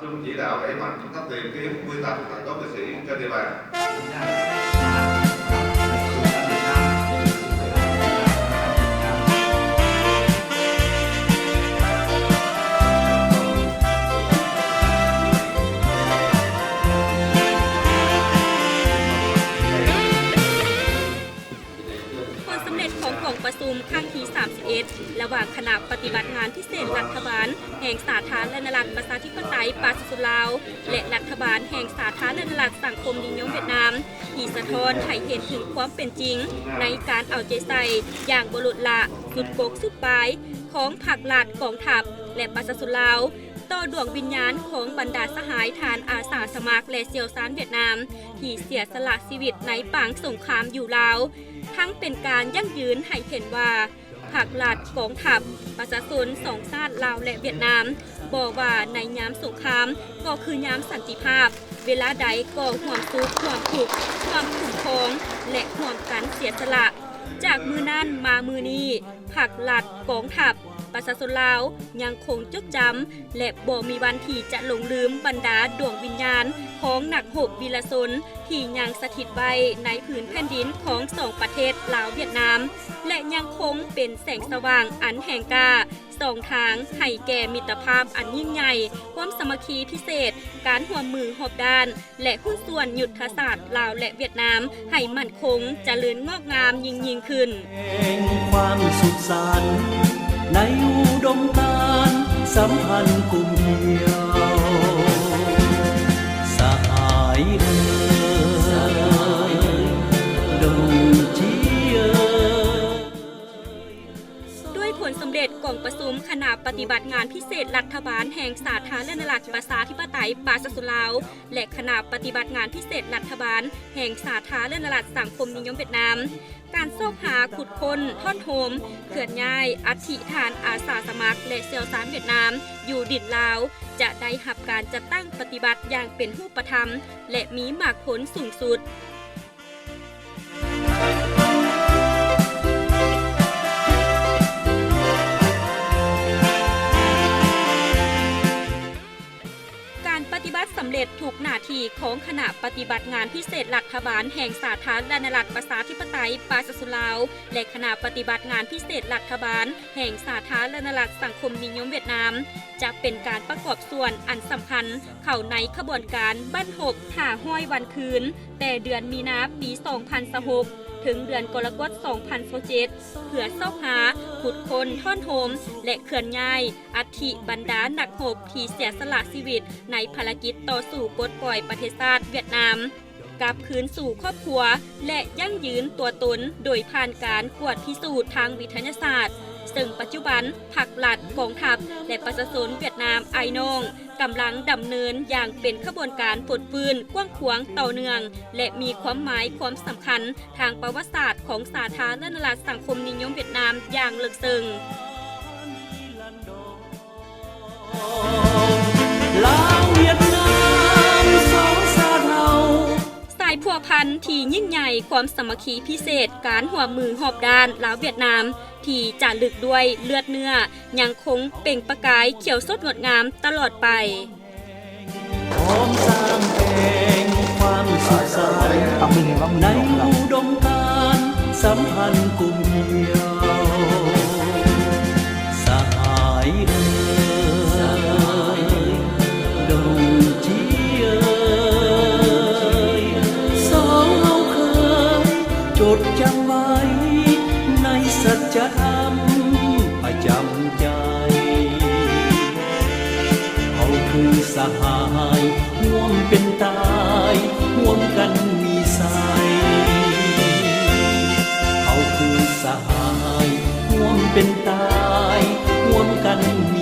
Đồng chí đã đẩy mạnh công tác tìm kiếm, quy tập và tố liệt sĩ cho địa bàn. ຜົນສຳເລັດຂອງກອງປະຊຸມຄັ້ງທີສາມສິບເອັດ ລະຫວ່າງຄະນະປະຕິບັດງານພິເສດລັດຖະບານແຫ່ງສາທາລະນະລັດປະຊາທິປະໄຕປະຊາຊົນລາວ ແລະ ລັດຖະບານແຫ່ງສາທາລະນະລັດສັງຄົມນິຍົມຫວຽດນາມ ທີ່ສະທ້ອນໃຫ້ເຫັນເຖິງຄວາມເປັນຈິງໃນການເອົາໃຈໃສ່ຢ່າງບໍ່ລົດລະ ສຸດກົກສຸດປາຍຂອງພັກລັດ, ກອງທັບ ແລະ ປະຊາຊົນລາວ ຕໍ່ດວງວິນຍານຂອງບັນດາສະຫາຍທະຫານອາສາສະໝັກ ແລະ ຊ່ຽວຊານຫວຽດນາມ ທີ່ເສຍສະຫຼະຊີວິດໃນປາງສົງຄາມຢູ່ລາວ, ທັງເປັນການຢັ້ງຢືນໃຫ້ເຫັນວ່າ ພັກລັດ, ກອງທັບ, ປະຊາຊົນສອງຊາດລາວ ແລະ ຫວຽດນາມ ບໍ່ວ່າໃນຍາມສົງຄາມ ກໍຄືຍາມສັນຕິພາບ, ເວລາໃດກໍຮ່ວມສຸກ, ຮ່ວມທຸກ, ຮ່ວມຄຸ້ມຄອງ ແລະ ຮ່ວມກັນເສຍສະຫຼະ. ຈາກມື້ນັ້ນມາມື້ນີ້, ພັກລັດ, ກອງທັບ, ປະຊາຊົນລາວ ຍັງຄົງຈົດຈຳ ແລະ ບໍ່ມີວັນທີ່ຈະຫຼົງລືມບັນດາດວງວິນຍານຂອງນັກຮົບວີລະຊົນ ທີ່ຍັງສະຖິດໄວ້ໃນພື້ນແຜ່ນດິນຂອງສອງປະເທດລາວ-ຫວຽດນາມ ແລະ ຍັງຄົງເປັນແສງສະຫວ່າງອັນແຮງກ້າ ສອງທາງໃຫ້ແກ່ມິດຕະພາບອັນຍິ່ງໃຫຍ່, ຄວາມສາມັກຄີພິເສດ, ການຮ່ວມມືຮອບດ້ານ ແລະ ຫຸ້ນສ່ວນຍຸດທະສາດລາວ ແລະ ຫວຽດນາມ ໃຫ້ໝັ້ນຄົງ, ຈະເລີນງອກງາມຍິ່ງໆຂຶ້ນ. ແຫ່ງຄວາມສຸກສັນໃນອຸດົມການສຳພັນກົມກຽວ ສະຫາຍເອີຍ ດົງຈີເອີຍ. ດ້ວຍຜົນສຳເລັດກອງປະຊຸມຄະນະປະຕິບັດງານພິເສດລັດຖະບານແຫ່ງສາທາລະນະລັດປະຊາທິປະໄຕປະຊາຊົນລາວ ແລະ ຄະນະປະຕິບັດງານພິເສດລັດຖະບານແຫ່ງສາທາລະນະລັດສັງຄົມນິຍົມຫວຽດນາມ, ການຊອກຫາ, ຂຸດຄົ້ນ, ທ້ອນໂຮມ, ເຄື່ອນຍ້າຍອັດຖິທະຫານອາສາສະໝັກ ແລະ ຊ່ຽວຊານຫວຽດນາມຢູ່ດິນລາວ ຈະໄດ້ຮັບການຈັດຕັ້ງປະຕິບັດຢ່າງເປັນຮູບປະທຳ ແລະ ມີໝາກຜົນສູງສຸດ. ການປະຕິບັດສຳເລັດທຸກໜ້າທີ່ຂອງຄະນະປະຕິບັດງານພິເສດລັດຖະບານແຫ່ງສາທາລະນະລັດປະຊາທິປະໄຕປະຊາຊົນລາວ ແລະ ຄະນະປະຕິບັດງານພິເສດລັດຖະບານແຫ່ງສາທາລະນະລັດສັງຄົມນິຍົມຫວຽດນາມ ຈະເປັນການປະກອບສ່ວນອັນສຳຄັນເຂົ້າໃນຂະບວນການບັ້ນຮົບຫ້າຮ້ອຍວັນຄືນ ແຕ່ເດືອນມີນາປີສອງພັນຊາວຫົກ ເຖິງເດືອນກໍລະກົດສອງພັນຊາວເຈັດ ເພື່ອຊອກຫາ, ຂຸດຄົ້ນ, ທ້ອນໂຮມ ແລະ ເຄື່ອນຍ້າຍອັດຖິບັນດານັກຮົບທີ່ເສຍສະຫຼະຊີວິດໃນພາລະກິດຕໍ່ສູ້ປົດປ່ອຍປະເທດຊາດຫວຽດນາມ ກັບຄືນສູ່ຄອບຄົວ ແລະ ຢັ້ງຢືນຕົວຕົນໂດຍຜ່ານການກວດພິສູດທາງວິທະຍາສາດ, ເຊິ່ງປັດຈຸບັນພັກລັດ, ກອງທັບ ແລະ ປະຊາຊົນຫວຽດນາມອ້າຍນ້ອງ ກຳລັງດຳເນີນຢ່າງເປັນຂະບວນການຟົດຟື້ນກວ້າງຂວາງຕໍ່ເນື່ອງ ແລະ ມີຄວາມໝາຍຄວາມສຳຄັນທາງປະຫວັດສາດຂອງສາທາລະນະລັດສັງຄົມນິຍົມຫວຽດນາມຢ່າງເລິກເຊິ່ງ. ລາວຫວຽດນາມສອງຊາດເຮົາ ສາຍພົວພັນທີ່ຍິ່ງໃຫຍ່, ຄວາມສາມັກຄີພິເສດ, ການຮ່ວມມືຮອບດ້ານລາວຫວຽດນາມ ທີ່ຈາລຶກດ້ວຍເລືອດເນື້ອ ຍັງຄົງເປັ່ງປະກາຍຂຽວສົດງົດງາມຕະຫຼອດໄປ. ພ້ອມສ້າງແຕ່ງຄວາມສຸກໃສ ໃນອຸດົມການສຳພັນກົມກຽວ ສະຫາຍເອີຍ ດົງຈີເອີຍ ສອງເຮົາເຄີຍຈົດຈຳໄວ້ ໃນສັດຈະທຳປະຈຳໃຈ ເຮົາຄືສະຫາຍຮ່ວມເປັນຕາຍ ຮ່ວມກັນມີໄຊ ເຮົາຄືສະຫາຍຮ່ວມເປັນຕາຍ ຮ່ວມກັນມີ